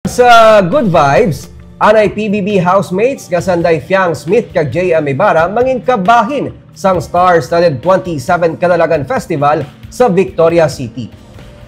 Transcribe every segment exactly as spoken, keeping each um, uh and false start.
Sa Good Vibes, anay P B B housemates nga sanday Fiang Smith kag J M Ibarra mangin kabahin sang star-studded twenty-seven Kadalagan Festival sa Victoria City.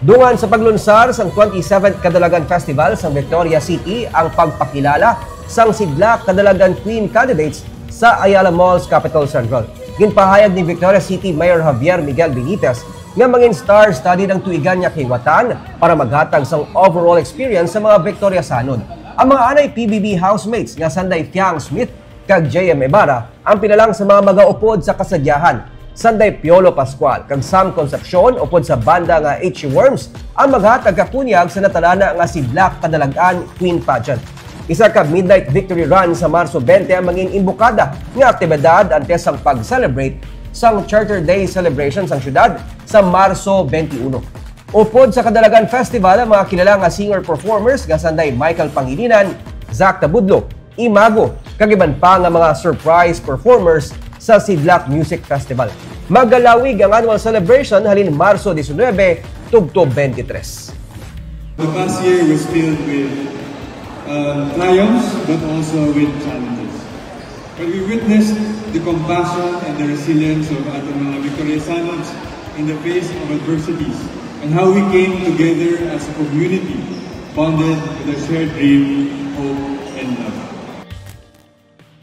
Dungan sa paglunsar sang twenty-seventh Kadalagan Festival sa Victoria City ang pagpakilala sang Sidlak Kadalagan Queen candidates sa Ayala Malls, Capital Central. Ginpahayag ni Victoria City Mayor Javier Miguel Benitez nga mangin star-studded ang tuigan nga kaliwatan para maghatag sang overall experience sa mga Victoriasanon. Ang mga anay P B B housemates nga sanday Fiang Smith kag J M Ibarra ang pila lang sa mga magaupod sa kasadyahan. Sanday Piolo Pascual kag Sam Concepcion upod sa banda nga H Worms ang maghatag kakunyag sa natalana nga Sidlak Kadalagan Queen Pageant. Isa ka Midnight Victory Run sa Marso twenty ang mangin imbukada nga aktibidad antes sang pag-celebrate sang Charter Day celebration sang syudad sa Marso twenty-one. Upod sa Kadalagan Festival, ang mga kilala nga singer-performers nga sanday Michael Pangilinan, Zach Tabudlo, Imago, kag iban pa nga mga surprise performers sa Sidlak Music Festival. Magalawig ang annual celebration halin Marso diecinuebe tubtob twenty-three. The past year was filled with um, triumphs but also with challenges. But we witnessed the compassion and the resilience of ating mga Victoriasanos in the face of adversities and how we came together as a community bonded with a shared dream, hope,